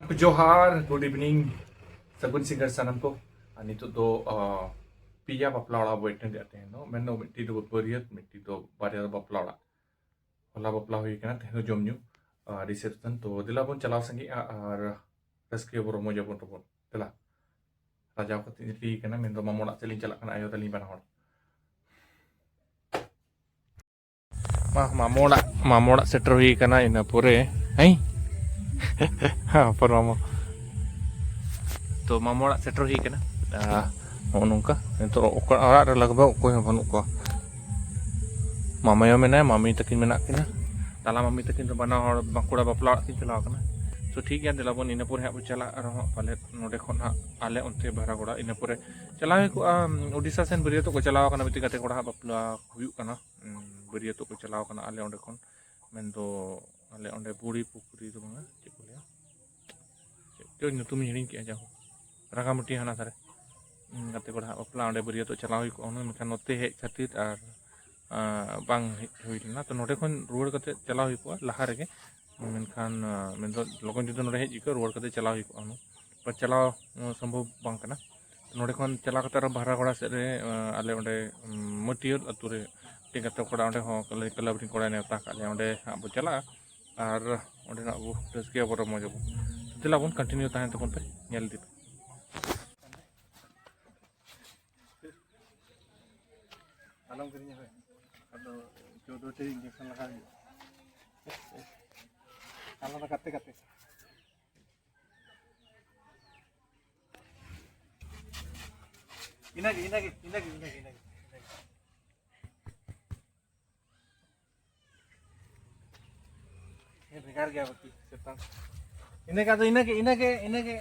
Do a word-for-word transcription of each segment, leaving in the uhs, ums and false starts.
ᱡᱚᱦᱟᱨ, good evening, ᱥᱟᱹᱜᱩᱱ ᱥᱤᱸᱜᱟᱹᱲ ᱥᱟᱱᱟᱢ ᱠᱚ᱾ ᱟᱨ ᱱᱤᱛᱚᱜ ᱫᱚ, ᱟᱸ, ᱯᱮᱭᱟ ᱵᱟᱯᱞᱟ ᱚᱲᱟᱜ ᱵᱚ attend ᱮᱫᱟ ᱛᱮᱦᱮᱧ ᱫᱚ᱾ ᱢᱮᱱᱫᱚ ᱢᱤᱫᱴᱤᱡ ᱫᱚ ᱵᱟᱹᱨᱭᱟᱹᱛ, ᱢᱤᱫᱴᱤᱡ ᱫᱚ ᱵᱟᱨᱭᱟ ᱫᱚ ᱵᱟᱯᱞᱟ ᱚᱲᱟᱜ᱾ ᱦᱚᱞᱟ ᱵᱟᱯᱞᱟ ᱦᱩᱭ ᱠᱟᱱᱟ, ᱛᱮᱦᱮᱧ ᱫᱚ ᱡᱚᱢ ᱧᱩ, ᱟᱨ reception᱾ ᱛᱚ ᱫᱮᱞᱟ ᱵᱚᱱ ᱪᱟᱞᱟᱣ ᱥᱟᱸᱜᱮᱜᱼᱟ ᱟᱨ ᱨᱟᱹᱥᱠᱟᱹᱭᱟ ᱵᱚ, ᱨᱚᱢᱚᱡᱟ ᱵᱚᱱ ᱛᱟᱵᱚᱱ᱾ ᱫᱮᱞᱟ, ᱥᱟᱡᱟᱣ ᱠᱟᱛᱮ ᱨᱮᱰᱤ ᱠᱟᱱᱟ, ᱢᱮᱱᱫᱚ ᱢᱟᱢᱚ ᱚᱲᱟᱜ ᱥᱮᱫ ᱞᱤᱧ ᱪᱟᱞᱟᱜ ᱠᱟᱱᱟ, ᱟᱭᱳ ᱛᱟᱹᱞᱤᱧ ᱵᱟᱱᱟ ᱦᱚᱲ᱾ ᱢᱟ, ᱢᱟᱢᱚ ᱚᱲᱟᱜ, ᱢᱟᱢᱚ ᱚᱲᱟᱜ ᱥᱮᱴᱮᱨ ᱦᱩᱭ ᱠᱟᱱᱟ, ᱤᱱᱟᱹ ᱯᱚᱨᱮ, ᱦᱮᱸ? ᱦᱮᱸ, ᱯᱚᱨ ᱢᱟᱢᱚ᱾ ᱛᱚ, ᱢᱟᱢᱚ ᱚᱲᱟᱜ ᱥᱮᱴᱮᱨ ᱦᱩᱭ ᱠᱟᱱᱟ᱾ ᱟᱨ ᱱᱚᱜᱼᱚ ᱱᱚᱝᱠᱟ, ᱱᱤᱛᱚᱜ ᱚᱠᱟ-, ᱚᱲᱟᱜ ᱨᱮ ᱞᱟᱜᱽ ᱵᱷᱟᱜᱽ ᱚᱠᱚᱭ ᱦᱚᱸ ᱵᱟᱹᱱᱩᱜ ᱠᱚᱣᱟ᱾ ᱢᱟᱢᱟᱭᱳ ᱢᱮᱱᱟᱭᱟ, ᱢᱟᱢᱤ ᱛᱟᱹᱠᱤᱱ ᱢᱮᱱᱟᱜ ᱠᱤᱱᱟ᱾ ᱛᱟᱞᱟ ᱢᱟᱢᱤ ᱛᱟᱹᱠᱤᱱ ᱫᱚ ᱵᱟᱱᱟ ᱦᱚᱲ ᱵᱟᱸᱠᱩᱲᱟ ᱵᱟᱯᱞᱟ ᱚᱲᱟᱜ ᱠᱤᱱ ᱪᱟᱞᱟᱣ ᱠᱟᱱᱟ᱾ ᱛᱚ, ᱴᱷᱤᱠ ᱜᱮᱭᱟ, ᱫᱮᱞᱟ ᱵᱚᱱ ᱤᱱᱟᱹ ᱯᱚᱨᱮ ᱦᱟᱸᱜ ᱵᱚᱱ ᱪᱟᱞᱟᱜ ᱨᱮᱦᱚᱸ ᱯᱟᱞᱮᱫ ᱱᱚᱸᱰᱮ ᱠᱷᱚᱱ ᱦᱟᱸᱜ ᱟᱞᱮ ᱚᱱᱛᱮ ᱵᱷᱟᱨᱟᱜᱚᱲᱟ, ᱤᱱᱟᱹ ᱯᱚᱨᱮ ᱪᱟᱞᱟᱣ ᱦᱩᱭ ᱠᱚᱜᱼᱟ᱾ ᱩᱰᱤᱥᱟ ᱥᱮᱱ ᱵᱟᱹᱨᱭᱟᱹᱛᱚᱜ ᱠᱚ ᱪᱟᱞᱟᱣ ᱠᱟᱱᱟ, ᱢᱤᱫᱴᱮᱱ ᱜᱟᱛᱮ ᱠᱚᱲᱟ ᱦᱟᱸᱜ ᱵᱟᱯᱞᱟ ᱦᱩᱭᱩᱜ ᱠᱟᱱᱟ᱾ ᱩᱸ, ᱵᱟᱹᱨᱭᱟᱹᱛᱚᱜ ᱠᱚ ᱪᱟᱞᱟᱣ ᱠᱟᱱᱟ ᱟᱞᱮ ᱚᱸᱰᱮ ᱠᱷᱚᱱ, ᱢᱮᱱᱫᱚ ᱟᱞᱮ ᱚᱸᱰᱮ ᱵᱩᱲᱤ ᱯᱩᱠᱷᱨᱤ ᱫᱚ ᱵᱟᱝᱟ, ᱪᱮᱫ ᱠᱚ ᱞᱟᱹᱭᱟ, ᱪᱮᱫ ᱪᱚ ᱧᱩᱛᱩᱢᱤᱧ ᱦᱤᱲᱤᱧ ᱠᱮᱜᱼᱟ, ᱡᱟᱦᱳ, ᱨᱟᱸᱜᱟᱢᱟᱹᱴᱤ ᱦᱟᱱᱟ ᱫᱷᱟᱨᱮ᱾ ᱩᱸ, ᱜᱟᱛᱮ ᱠᱚᱲᱟ ᱦᱟᱸᱜ ᱵᱟᱯᱞᱟ, ᱚᱸᱰᱮ ᱵᱟᱹᱨᱭᱟᱹᱛᱚᱜ ᱪᱟᱞᱟᱣ ᱦᱩᱭ ᱠᱚᱜᱼᱟ ᱦᱩᱱᱟᱹᱝ, ᱢᱮᱱᱠᱷᱟᱱ ᱱᱚᱛᱮ ᱦᱮᱡ ᱠᱷᱟᱹᱛᱤᱨ ᱟᱨ, ᱟᱸ, ᱵᱟᱝ ᱦᱮᱡ ᱦᱩᱭ ᱞᱮᱱᱟ᱾ ᱛᱚ, ᱱᱚᱸᱰᱮ ᱠᱷᱚᱱ ᱨᱩᱣᱟᱹᱲ ᱠᱟᱛᱮ ᱪᱟᱞᱟᱣ ᱦᱩᱭ ᱠᱚᱜᱼᱟ ᱞᱟᱦᱟ ᱨᱮᱜᱮ, ᱢᱮᱱᱠᱷᱟᱱ, ᱟᱸ, ᱢᱮᱱᱫᱚ ᱞᱚᱜᱚᱱ ᱡᱩᱫᱤ ᱱᱚᱸᱰᱮ ᱦᱮᱡ ᱦᱩᱭ ᱠᱚᱜᱼᱟ, ᱨᱩᱣᱟᱹᱲ ᱠᱟᱛᱮ ᱪᱟᱞᱟᱣ ᱦᱩᱭ ᱠᱚᱜᱼᱟ ᱦᱩᱱᱟᱹᱝ᱾ ᱵᱟ ᱪᱟᱞᱟᱣ, ᱩᱸ, ᱥᱚᱢᱵᱷᱚᱵ ᱵᱟᱝ ᱠᱟᱱᱟ᱾ ᱱᱚᱸᱰᱮ ᱠᱷᱚᱱ ᱪᱟᱞᱟᱣ ᱠᱟᱛᱮ ᱟᱨᱚ ᱵᱷᱟᱨᱟᱜᱚᱲᱟ ᱥᱮᱫ ᱨᱮ, ᱟᱸ, ᱟᱞᱮ ᱚᱸᱰᱮ, ᱩᱸ, ᱢᱟᱹᱴᱤᱭᱟᱹᱲ ᱟᱹᱛᱩ ᱨᱮ ᱢᱤᱫᱴᱮᱱ ᱜᱟᱛᱮ ᱠᱚᱲᱟ, ᱚᱸᱰᱮ ᱦᱚᱸ ᱠᱞᱟᱵᱽ ᱨᱮᱱ ᱠᱚᱲᱟᱭ ᱱᱮᱣᱛᱟ ᱟᱠᱟᱫ ᱞᱮᱭᱟ, ᱚᱸᱰᱮ ᱦᱟᱸᱜ ᱵᱚ ᱪᱟᱞᱟᱜᱼᱟ ᱟᱨ ᱚᱸᱰᱮᱱᱟᱜ ᱵᱚ ᱨᱟᱹᱥᱠᱟᱹᱭᱟ, ᱵᱚ ᱨᱚᱢᱚᱡᱽ ᱟᱵᱚ᱾ ᱫᱮᱞᱟ ᱵᱚᱱ continue ᱛᱟᱦᱮᱱ ᱛᱟᱵᱚᱱ ᱯᱮ, ᱧᱮᱞ ᱤᱫᱤ ᱯᱮ᱾ ᱟᱞᱚᱢ ᱠᱤᱨᱤᱧᱟ ᱦᱳᱭ᱾ ᱟᱫᱚ ᱪᱳᱫᱽᱫᱳ ᱴᱤ injection ᱞᱟᱜᱟᱣ ᱦᱩᱭᱩᱜᱼᱟ᱾ ᱟᱞᱟᱫᱟ ᱠᱟᱛᱮ ᱠᱟᱛᱮ᱾ ᱤᱱᱟᱹᱜᱮ, ᱤᱱᱟᱹᱜᱮ, ᱤᱱᱟᱹᱜᱮ, ᱤᱱᱟᱹᱜᱮ, ᱤᱱᱟᱹᱜᱮ᱾ ᱦᱮᱸ, ᱵᱷᱮᱜᱟᱨ ᱜᱮᱭᱟ ᱵᱟᱹᱠᱤ ᱪᱮᱛᱟᱱ᱾ ᱤᱱᱟᱹᱜᱮ ᱟᱫᱚ, ᱤᱱᱟᱹᱜᱮ, ᱤᱱᱟᱹᱜᱮ, ᱤᱱᱟᱹᱜᱮ,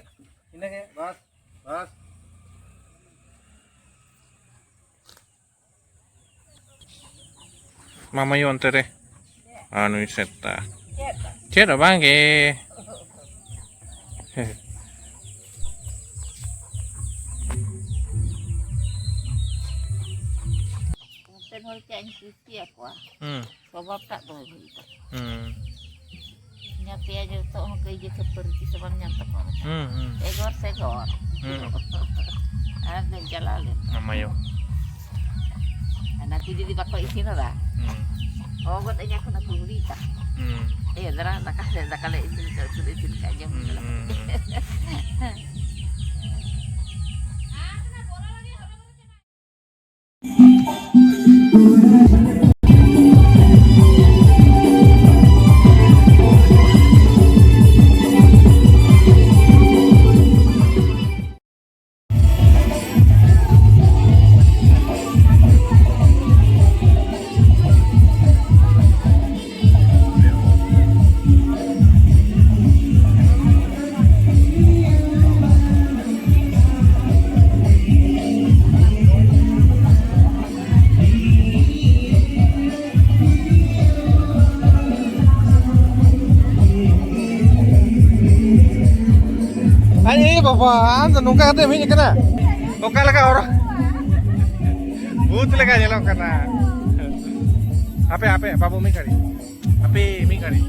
ᱤᱱᱟᱹᱜᱮ, ᱵᱟᱥ, ᱵᱟᱥ᱾ ᱢᱟᱢᱟᱭᱩ ᱚᱱᱛᱮ ᱨᱮ᱾ ᱟᱨ ᱱᱩᱭ ᱥᱮᱛᱟ᱾ ᱪᱮᱫ ᱦᱚᱸ ᱵᱟᱝ ᱜᱮ᱾ ᱱᱚᱛᱮᱱ ᱦᱚᱲ ᱪᱮᱫ ᱤᱧ ᱠᱩᱥᱤᱭᱟᱠᱚᱣᱟ᱾ ᱦᱩᱸ᱾ ᱥᱚᱵᱷᱟᱵᱽ ᱴᱟᱜ ᱫᱚ ᱵᱷᱟᱹᱜᱤ ᱛᱟᱠᱚᱣᱟ᱾ ᱦᱩᱸ᱾ ᱧᱟᱯᱮᱭᱟ ᱡᱚᱛᱚ ᱦᱚᱸ ᱠᱟᱹᱭᱡᱟᱹ ᱠᱷᱟᱹᱯᱟᱹᱨᱤ ᱛᱤᱥ ᱦᱚᱸ ᱵᱟᱢ ᱧᱟᱢ ᱛᱟᱠᱚᱣᱟ᱾ ᱦᱩᱸ, ᱦᱩᱸ᱾ ᱮᱜᱚᱨ ᱥᱮ ᱜᱚᱨ᱾ ᱦᱩᱸ᱾ ᱟᱨ ᱫᱚᱧ ᱪᱟᱞᱟᱣ ᱞᱮᱱ᱾ ᱟᱢᱟᱭᱳ᱾ ᱦᱟᱱᱟ ᱠᱚ ᱡᱩᱫᱤ ᱵᱟᱠᱚ ᱤᱥᱤᱱ ᱦᱚᱫᱟ, ᱦᱩᱸ᱾ ᱦᱚᱦᱚ ᱜᱚᱫ ᱟᱹᱧᱟ ᱠᱚ ᱱᱟᱠᱚ ᱵᱩᱲᱦᱤ ᱛᱟ᱾ ᱦᱩᱸ᱾ ᱮ ᱫᱟᱨᱟ ᱫᱟᱠᱟ ᱞᱮ, ᱫᱟᱠᱟ ᱞᱮ ᱤᱥᱤᱱ ᱠᱟᱜ, ᱩᱛᱩ ᱞᱮ ᱤᱥᱤᱱ ᱠᱟᱜ, ᱡᱚᱢ ᱦᱩᱸ, ᱠᱟᱜ᱾ ᱦᱩᱸ, ᱦᱩᱸ᱾ ᱟᱭ, ᱮ ᱵᱟᱵᱟ, ᱟᱢ ᱫᱚ ᱱᱚᱝᱠᱟ ᱠᱟᱛᱮᱢ ᱦᱮᱡ ᱟᱠᱟᱱᱟ? ᱚᱠᱟ ᱞᱮᱠᱟ ᱦᱚᱨᱚᱜ? ᱵᱷᱩᱛ ᱞᱮᱠᱟ ᱧᱮᱞᱚᱜ ᱠᱟᱱᱟ᱾ ᱦᱟᱯᱮ, ᱦᱟᱯᱮ, ᱵᱟᱹᱵᱩ, ᱢᱤᱫ ᱜᱷᱟᱹᱲᱤᱡ᱾ ᱦᱟᱯᱮ, ᱢᱤᱫ ᱜᱷᱟᱹᱲᱤᱡ᱾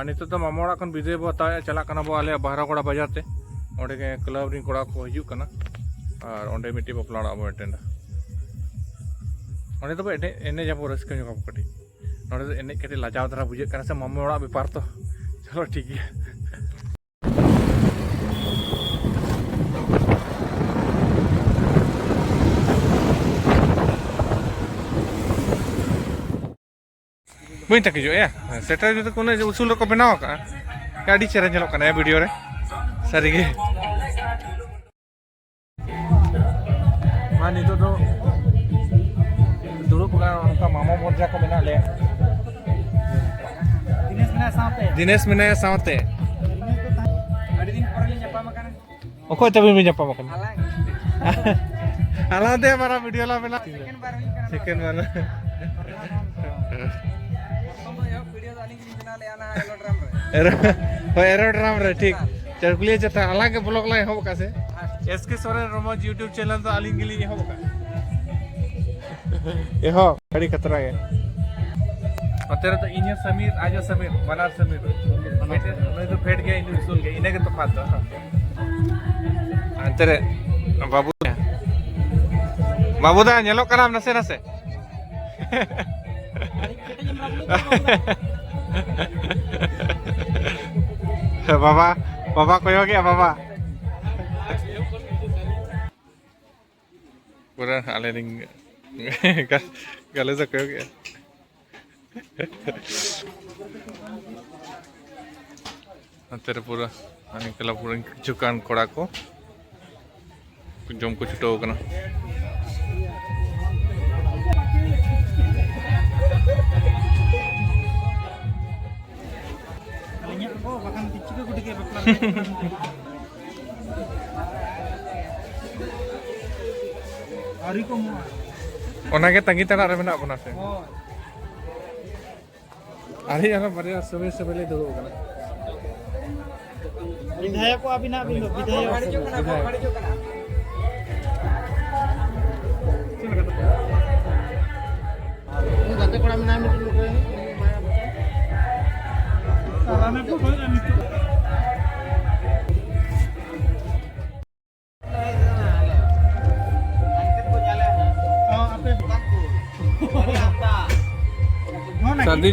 ᱱᱤᱛᱚᱜ ᱫᱚ ᱢᱟᱢᱟ ᱚᱲᱟᱜ ᱠᱷᱚᱱ ᱵᱤᱫᱟᱹᱭ ᱵᱚ ᱦᱟᱛᱟᱣᱮᱫᱼᱟ, ᱪᱟᱞᱟᱜ ᱠᱟᱱᱟ ᱵᱚ ᱟᱞᱮᱭᱟᱜ ᱵᱟᱦᱨᱟᱜᱚᱲᱟ ᱵᱟᱡᱟᱨ ᱛᱮ᱾ ᱚᱸᱰᱮ ᱜᱮ ᱠᱞᱟᱵᱽ ᱨᱮᱱ ᱠᱚᱲᱟ ᱠᱚ ᱦᱤᱡᱩᱜ ᱠᱟᱱᱟ ᱟᱨ ᱚᱸᱰᱮ ᱢᱤᱫᱴᱤᱡ ᱵᱟᱯᱞᱟ ᱚᱲᱟᱜ ᱵᱚ ᱮᱴᱮᱱᱰᱟ᱾ ᱚᱸᱰᱮ ᱫᱚᱵᱚ ᱮᱱᱮᱡ, ᱮᱱᱮᱡ ᱟᱵᱚ, ᱨᱟᱹᱥᱠᱟᱹ ᱧᱚᱜ ᱟᱵᱚ ᱠᱟᱹᱴᱤᱡ᱾ ᱱᱚᱸᱰᱮ ᱫᱚ ᱮᱱᱮᱡ ᱠᱟᱹᱴᱤᱡ ᱞᱟᱡᱟᱣ ᱫᱷᱟᱨᱟ ᱵᱩᱡᱷᱟᱹᱜ ᱠᱟᱱᱟ ᱥᱮ, ᱢᱟᱢᱟ ᱚᱲᱟᱜ ᱵᱮᱯᱟᱨ ᱛᱚ᱾ ᱪᱚᱞᱚ ᱴᱷᱤᱠ ᱜᱮᱭᱟ᱾ ᱵᱟᱹᱧ ᱛᱟᱹᱠᱤᱡᱚᱜ ᱭᱟ᱾ ᱥᱮᱴᱮᱨ ᱡᱩᱫᱤ ᱠᱳᱱᱳ ᱩᱥᱩᱞ ᱨᱮᱠᱚ ᱵᱮᱱᱟᱣ ᱟᱠᱟᱫᱼᱟ, ᱟᱹᱰᱤ ᱪᱮᱦᱨᱟ ᱧᱮᱞᱚᱜ ᱠᱟᱱᱟ ᱵᱷᱤᱰᱤᱭᱳ ᱨᱮ, ᱥᱟᱹᱨᱤᱜᱮ᱾ ᱢᱟ ᱱᱤᱛᱚᱜ ᱫᱚ ᱫᱩᱲᱩᱵ ᱟᱠᱟᱱᱟ, ᱚᱱᱠᱟ ᱢᱟᱢᱟ ᱢᱚᱨᱡᱟ ᱠᱚ ᱢᱮᱱᱟᱜ ᱞᱮᱭᱟ᱾ ᱫᱤᱱᱮᱥ ᱢᱮᱱᱟᱭᱟ ᱥᱟᱶᱛᱮ᱾ ᱫᱤᱱᱮᱥ ᱢᱮᱱᱟᱭᱟ ᱥᱟᱶᱛᱮ᱾ ᱟᱹᱰᱤ ᱫᱤᱱ ᱯᱚᱨᱮ ᱞᱤᱧ ᱧᱟᱯᱟᱢ ᱟᱠᱟᱱᱟ᱾ ᱚᱠᱚᱭ ᱛᱟᱹᱵᱤᱱ ᱵᱤᱱ ᱧᱟᱯᱟᱢ ᱟᱠᱟᱱᱟ? ᱟᱞᱟᱝ᱾ ᱟᱞᱟᱝ ᱛᱮ ᱢᱟᱨᱟᱝ ᱵᱷᱤᱰᱤᱭᱳ ᱞᱟᱝ ᱵᱮᱱᱟᱣ᱾ ᱥᱮᱠᱮᱱᱰ ᱵᱟᱨ ᱦᱩᱭᱩᱜ ᱠᱟᱱᱟ᱾ ᱥᱮᱠᱮᱱᱰ ᱵᱟᱨ᱾ ᱯᱨᱚᱛᱷᱚᱢ ᱫᱚ ᱮᱦᱚᱵ ᱵᱷᱤᱰᱤᱭᱳ ᱫᱚ ᱟᱹᱞᱤᱧ ᱜᱮᱞᱤᱧ ᱵᱮᱱᱟᱣ ᱞᱮᱫᱼᱟ, ᱚᱱᱟ ᱮᱞᱳᱰᱨᱟᱢ ᱨᱮ᱾ ᱮᱨᱳ-, ᱦᱳᱭ, ᱮᱨᱳᱰᱨᱟᱢ ᱨᱮ, ᱴᱷᱤᱠ᱾ ᱪᱟᱹᱠᱩᱞᱤᱭᱟᱹ ᱪᱮᱛᱟᱱ ᱟᱞᱟᱝ ᱜᱮ ᱵᱞᱚᱜ ᱞᱟᱝ ᱮᱦᱚᱵ ᱟᱠᱟᱫ ᱥᱮ? ᱮᱥ ᱠᱮ ᱥᱚᱨᱮᱱ ᱨᱚᱢᱚᱡᱽ YouTube ᱪᱮᱱᱮᱞ ᱫᱚ ᱟᱹᱞᱤᱧ ᱜᱮᱞᱤᱧ ᱮᱦᱚᱵ ᱟᱠᱟᱫ᱾ ᱮᱦᱚᱵ, ᱟᱹᱰᱤ ᱠᱷᱟᱛᱨᱟ ᱜᱮ᱾ ᱱᱚᱛᱮ ᱨᱮᱫᱚ ᱤᱧ ᱦᱚᱸ ᱥᱟᱢᱤᱨ, ᱟᱡ ᱦᱚᱸ ᱥᱟᱢᱤᱨ, ᱵᱟᱱᱟᱨ ᱥᱟᱢᱤᱨ᱾ ᱢᱤᱫᱴᱮᱱ ᱱᱩᱭ ᱫᱚ ᱯᱷᱮᱰ ᱜᱮᱭᱟ, ᱤᱧ ᱫᱚ ᱩᱥᱩᱞ ᱜᱮᱭᱟ, ᱤᱱᱟᱹ ᱜᱮ ᱛᱚᱯᱷᱟᱛ ᱫᱚ᱾ ᱦᱟᱱᱛᱮ ᱨᱮ ᱵᱟᱹᱵᱩ, ᱵᱟᱹᱵᱩ ᱫᱟ, ᱧᱮᱞᱚᱜ ᱠᱟᱱᱟᱢ ᱱᱟᱥᱮ ᱱᱟᱥᱮ᱾ ᱵᱟᱵᱟ, ᱵᱟᱵᱟ ᱠᱚᱭᱚᱜᱮᱜᱼᱟ, ᱵᱟᱵᱟ᱾ ᱯᱩᱨᱟᱹ ᱟᱞᱮ ᱨᱮᱱ ᱜᱟ-, ᱜᱟᱞᱚᱪ ᱫᱚ ᱠᱚᱭᱚᱜᱮᱜᱼᱟ᱾ ᱱᱚᱛᱮ ᱨᱮ ᱯᱩᱨᱟᱹ ᱦᱟᱱᱮ ᱠᱞᱟᱵᱽ ᱨᱮᱱ ᱠᱤᱪᱷᱩ ᱜᱟᱱ ᱠᱚᱲᱟ ᱠᱚ ᱡᱚᱢ ᱠᱚ ᱪᱷᱩᱴᱟᱹᱣ ᱠᱟᱱᱟ᱾ ᱟᱹᱞᱤᱧᱟᱜ ᱠᱚ ᱵᱟᱠᱷᱟᱱ ᱠᱤᱪᱷᱩ ᱠᱚ ᱜᱩᱰᱤ ᱜᱮ ᱵᱟᱯᱞᱟ ᱨᱮ᱾ ᱟᱹᱣᱨᱤ ᱠᱚ ᱮᱢᱚᱜᱼᱟ᱾ ᱚᱱᱟᱜᱮ ᱛᱟᱺᱜᱤ ᱛᱟᱲᱟᱜ ᱨᱮ ᱢᱮᱱᱟᱜ ᱵᱚᱱᱟ ᱥᱮ᱾ ᱦᱳᱭ᱾ ᱟᱹᱞᱤᱧ ᱟᱨᱦᱚᱸ ᱵᱟᱨᱭᱟ ᱥᱚᱸᱜᱮ ᱥᱚᱸᱜᱮ ᱞᱤᱧ ᱫᱩᱲᱩᱵ ᱟᱠᱟᱱᱟ᱾ ᱵᱤᱫᱷᱟᱭᱚᱠ ᱟᱹᱵᱤᱱᱟᱜ, ᱟᱹᱵᱤᱱ ᱫᱚ ᱵᱤᱫᱷᱟᱭᱚᱠ᱾ ᱵᱤᱫᱷᱟᱭᱚᱠ᱾ ᱜᱟᱛᱮ ᱠᱚᱲᱟ ᱢᱮᱱᱟᱭᱟ ᱢᱤᱫᱴᱮᱱ ᱱᱚᱰᱮ᱾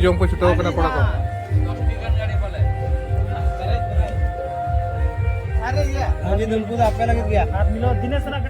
ᱡᱚᱢ ᱠᱚ ᱪᱷᱩᱴᱟᱹᱣ ᱠᱟᱱᱟ ᱠᱚᱲᱟ ᱠᱚ᱾ ᱟᱨ ᱱᱤᱞᱚ ᱫᱤᱱᱮᱥ ᱨᱮᱱᱟᱜ